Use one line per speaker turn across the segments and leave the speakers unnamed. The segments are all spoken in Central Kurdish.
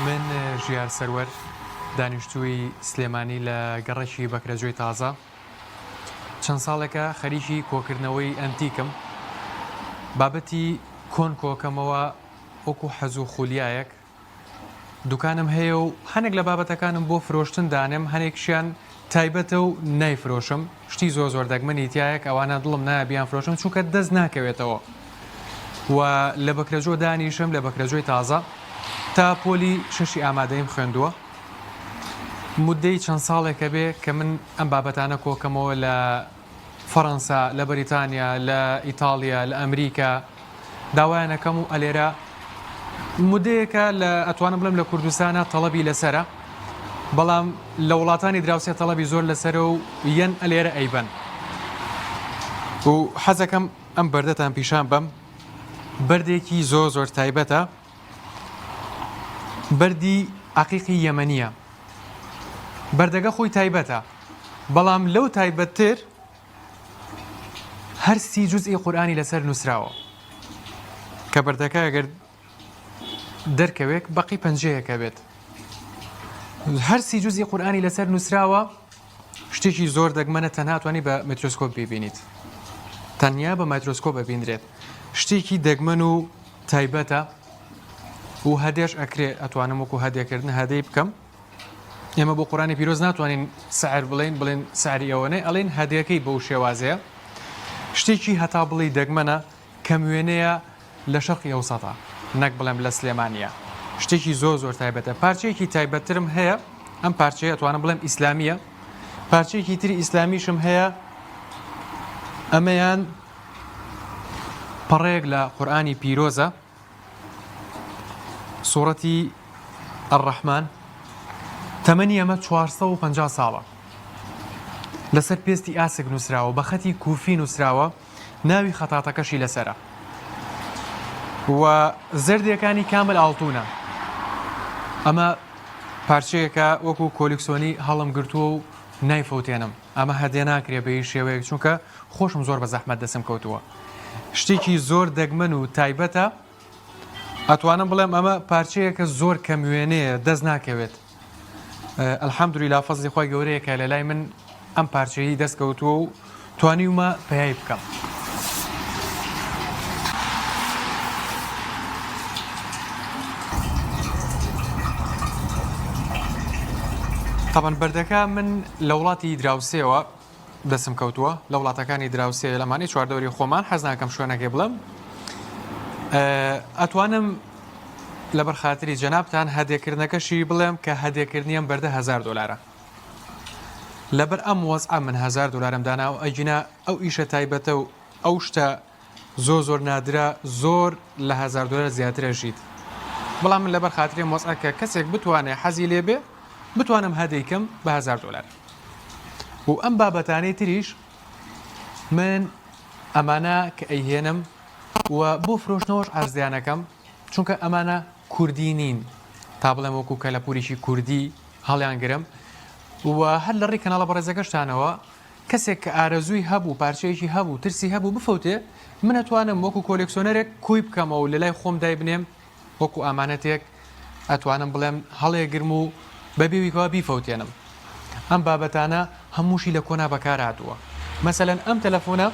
من ژیار سەروەر دانیشتووی سلێمانی لە گەڕەکی بەکرەجۆی تازە چەند ساڵێکە خەریکی کۆکردنەوەی ئەنتیکم بابەتی کۆن کۆکەمەوە وەکو حەز و خولیایەک دوکانم هەیە و هەنێک لە بابەتەکانم بۆ فرۆشتن دانێم هەنێکشیان تایبەتە و نایفرۆشم شتی زۆر زۆر دەگمەنی تایە کە ئەوانە دڵم نایە بیانفرۆشم چونکە دەست ناکەوێتەوە و لە بەکرەجۆ دانیشم لە بەکرەجۆی تازە تا پۆلی شەشی ئامادەیم خوێندووە مدەی چەند ساڵێکە بێ کە من ئەم بابەتانە کۆکەمەوە لە فەڕەنسا، لە بەریتانیا، لە ئیتاڵیا، لە ئەمریکا داوایان ئەکەم و ئەلێرە مدەیەکە لە ئەتوانم بڵێم لە کوردستانە تەڵەبی لەسەرە بەڵام لە وڵاتانی دراوسێ تەڵەبی زۆر لەسەرە و یەن ئەلێرە ئەیبەن و حەزەکەم ئەم بەردەتان پیشان بەم بەردێکی زۆر زۆر تایبەتە بەردی عەقیقی یەمەنیە بەردەکە خۆی تایبەتە بەڵام لەو تایبەتتر هەر سی جوزئی قورئانی لەسەر نووسراوە کە بەردەکە ئەگەر دەرکەوێک بەقی پەنجەیەکە بێت هەر سی جوزئی قورئانی لەسەر نووسراوە شتێکی زۆر دەگمەنە تەنها توانی بە مایکرۆسکۆپ ببینیت تەنیا بە مایکرۆسکۆپ ببینرێت شتێکی دەگمەن و تایبەتە و هەدێش ئەکرێ ئەتوانم وەکو هەدێکردن هەدەی بکەم ئێمە بۆ قورانی پیرۆز ناتوانین سعر بڵێین بڵێن سعری ئەوەنەی ئەڵێن هەدەکەی بەو شێوازەیە شتێکی هەتا بڵێی دەگمەنە کەم وێنەیە لە شەرقی ئەوسەتا نەک بڵێم لە سلێمانیە شتێکی زۆر زۆر تایبەتە پارچەیەکی تایبەتترم هەیە ئەم پارچەیە ئەتوانم بڵێم ئیسلامیە پارچەیەکی تری ئیسلامیشم هەیە ئەمەیان پەڕەیەک لە قورئانی پیرۆزە سوڕەتی الرحمن تەمەنی ئەمە 450 ساڵە لەسەر پێستی ئاسک نووسراوە بە خەتی کوفی نووسراوە ناوی خەتاتەکەشی لەسرە و زەردێکانی کامل ئاڵتونە ئەمە پارچەیەکە وەکو کۆلیکسۆنی هەڵم گرتووە و نایفەوتێنم ئەمە هەدێ ناکرێ بە هیچ شێوەیەک چونکە خۆشم زۆر بە زەحمەت دەسم کەوتووە شتێکی زۆر دەگمەن و تایبەتە ئەتوانم بڵێم ئەمە پارچەیەکە زۆر کەم وێنەیە دەست ناکەوێت الحمدلله فەزلی خۆی گەورەیە کە لە لای من ئەم پارچەیی دەست کەوتووە و توانیومە پەیای بکەم. تەبەن بەردەکە من لە وڵاتی دراوسێوە دەسم کەوتووە لە وڵاتەکانی دراوسێ لەمانی چواردەوری خۆمان حەز ناکەم شوێنەکەی بڵێم ئەتوانم لەبەر خاتری جەنابتان هەدێکردنەکەشی بڵێم کە هەدێکردنی ئەم بەردە هزار دلارە لەبەر ئەم وەزعە من هزار دلارم داناوە ئەگینا ئەو ئیشە تایبەتە و ئەو شتە زۆر زۆر نادرە زۆر لە هزار دلار زیاترە ژیت بەڵام من لەبەر خاتری ئەم وەزعە کە کەسێک بتوانێ حەزی لێ بێ بتوانم هەدەیکەم بە هزار دلار و ئەم بابەتانەی تریش من ئەمانە کە ئەیهێنم و بۆ فرۆشتنەوەش عەرزیانەکەم چونکە ئەمانە کوردی نین تا بڵێم وەکو کەلەپوریکی کوردی هەڵیانگرم و هەر لە ڕێی کەناڵە بەڕێزەکەشتانەوە کەسێک کە ئارەزووی هەبوو پارچەیەکی هەبوو ترسی هەبوو بفەوتێ من ئەتوانم وەکو کۆلێکسۆنەرێک کۆی بکەمەوە و لەلای خۆم دایبنێم وەکو ئامانەتێک ئەتوانم بڵێم هەڵێگرم و بەبێ ویکەوە بیفەوتێنم ئەم بابەتانە هەمووشی لە کۆنا بەکار هاتووە مەسەلەن ئەم تەلەفۆنە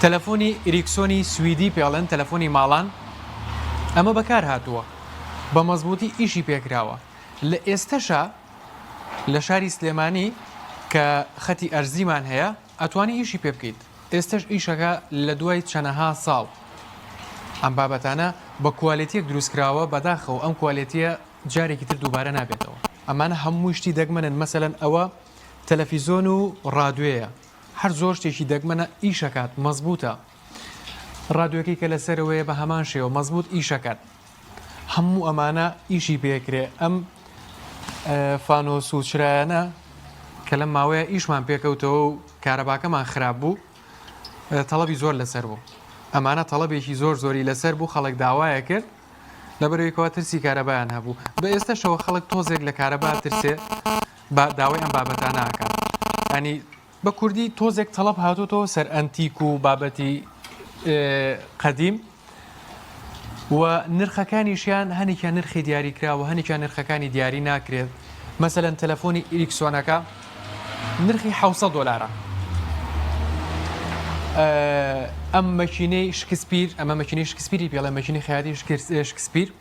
تەلەفۆنی ئریکسۆنی سویدی پێڵێن تەلەفۆنی ماڵان ئەمە بەکار هاتووە بە مەزبوتی ئیشی پێکراوە لە ئێستەشا لە شاری سلێمانی کە خەتی ئەرزیمان هەیە ئەتوانی ئیشی پێ بکەیت ئێستەش ئیشەکە لە دوای چەنەها ساڵ ئەم بابەتانە بە کوالێتیەک دروست کراوە بەداخەوە ئەم کوالێتیە جارێکی تر دووبارە نابێتەوە ئەمانە هەمووی شتی دەگمەنن مەسەلەن ئەوە تەلەفیزۆن و ڕادوێیە هەر زۆر شتێکی دەگمەنە ئیشەکات مەزبوتە ڕادوێکەی کە لەسەرەوەیە بە هەمان شێوە مەزبوت ئیشەکات هەموو ئەمانە ئیشی پێکرێ ئەم فانۆس و چرایانە کە لەم ماوەیە ئیشمان پێکەوتەوە و کارەباکەمان خراپ بوو تەڵەبی زۆر لەسەر بوو ئەمانە تەڵەبێکی زۆر زۆری لەسەر بوو خەڵک داوایە کرد لەبەرەوەیکەوە ترسی کارەبایان هەبوو بە ئێستەشەوە خەڵک تۆزێک لە کارەبا ترسێ با داوای ئەم بابەتانە ئەکات ینی بە کوردی تۆزێک تەڵەب هاتۆتەوە سەر ئەنتیک و بابەتی قەدیم. و نرخەکانیشیان هەنێکیان نرخی دیاریکراوە هەنێکیان نرخەکانی دیاری ناکرێت مەسەلەن تەلەفۆنی ئیریکسۆنەکە نرخی 600 دۆلارە ئەم مەکینەی شکسپیر ئەمە مەکینەی شکسپیری پێڵێ مەکینەی خەیاتی شکسپیر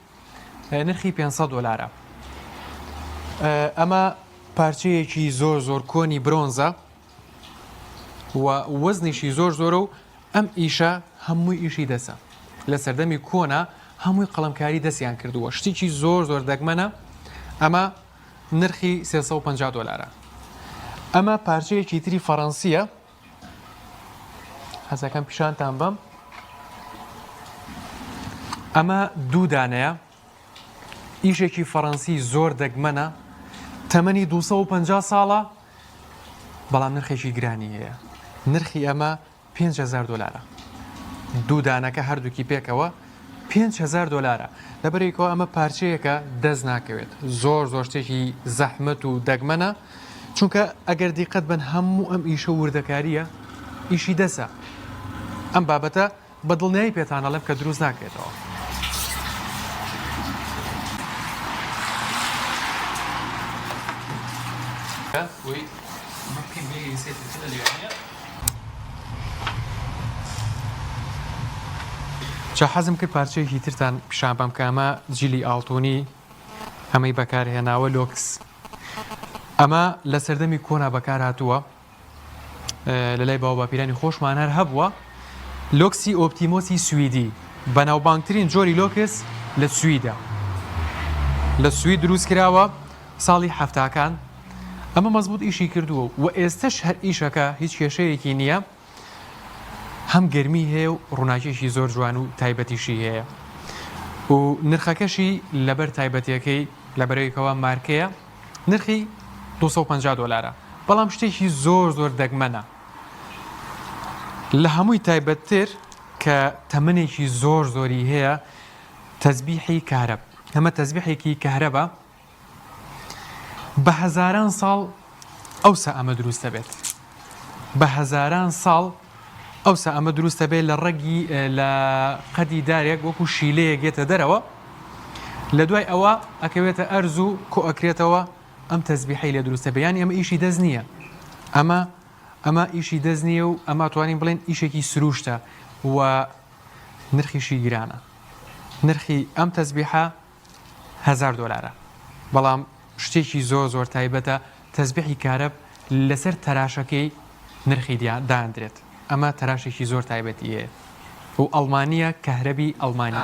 نرخی 500 دۆلارە ئەمە پارچەیەکی زۆر زۆر کۆنی برۆنزە و وەزنیشی زۆر زۆرە و ئەم ئیشە هەمووی ئیشی دەسە لە سەردەمی کۆنا هەمووی قەڵەمکاری دەستیان کردووە شتێکی زۆر زۆر دەگمەنە ئەمە نرخی 350 دۆلارە ئەمە پارچەیەکی تری فەڕەنسیە حەزەکەم پیشانتان بەم ئەمە دوو دانەیە ئیشێکی فەڕەنسی زۆر دەگمەنە تەمەنی 250 ساڵە بەڵام نرخێکی گرانی هەیە نرخی ئەمە 5000 دلارە دوو دانەکە هەردووکی پێکەوە 5000 دلارە لەبەرێکەوە ئەمە پارچەیەکە دەست ناکەوێت زۆر زۆر شتێکی زەحمەت و دەگمەنە چونکە ئەگەر دیقەت بن هەموو ئەم ئیشە وردەکاریە ئیشی دەسە ئەم بابەتە بە دڵنیایی پێتان ئەڵێم کە دروست ناکرێتەوە. جا حەزم کرد پارچەیەکی ترتان پیشان بەم کە ئەمە جلی ئاڵتونی ئەمەی بەکارهێناوە لۆکس ئەمە لە سەردەمی کۆنا بەکار هاتووە لە لای باوباپیرانی خۆشمان هەر هەبووە لۆکسی ئۆپتیمۆسی سویدی بەناوبانگترین جۆری لۆکس لە سویدە لە سوید دروست کراوە ساڵی حەفتاکان ئەمە مەزبوط ئیشی کردووە و ئێستش هەر ئیشەکە هیچ کێشەیەکی نییە هەم گەرمی هەیە و ڕووناکیی زۆر جوان و تایبەتیشی هەیە و نرخەکەشی لەبەر تایبەتیەکەی لەبەرەوەیکەوە مارکەیە نرخی 250 دۆلارە بەڵام شتێکی زۆر زۆر دەگمەنە لە هەمووی تایبەتتر کە تەمەنێکی زۆر زۆری هەیە تەزبیحی کارەب ئەمە تەزبیحێکی کەهرەبە بە هەزاران ساڵ ئەوسا ئەمە دروست دەبێت بە هەزاران ساڵ ئەوسا ئەمە دروست دەبێت لە ڕەگی لە قەدی دارێک وەکو شیلەیەک یەتە دەرەوە لە دوای ئەوە ئەکەوێتە ئەرز و کۆ ئەکرێتەوە ئەم تەزبیحەی لێ دروستە بێ یانی ئەمە ئیشی دەست نییە ئەمە ئەمە ئیشی دەست نییە و ئەمە توانین بڵێن ئیشێکی سروشتە و نرخیشی گرانە نرخی ئەم تەزبیحە هەزار دۆلارە بەڵام شتێکی زۆر زۆر تایبەتە تەزبیحی کارەب لەسەر تەراشەکەی نرخی داندرێت ئەمە تەراشێکی زۆر تایبەتی هەیە و ئەڵمانیە کەهرەبی ئەڵمانی.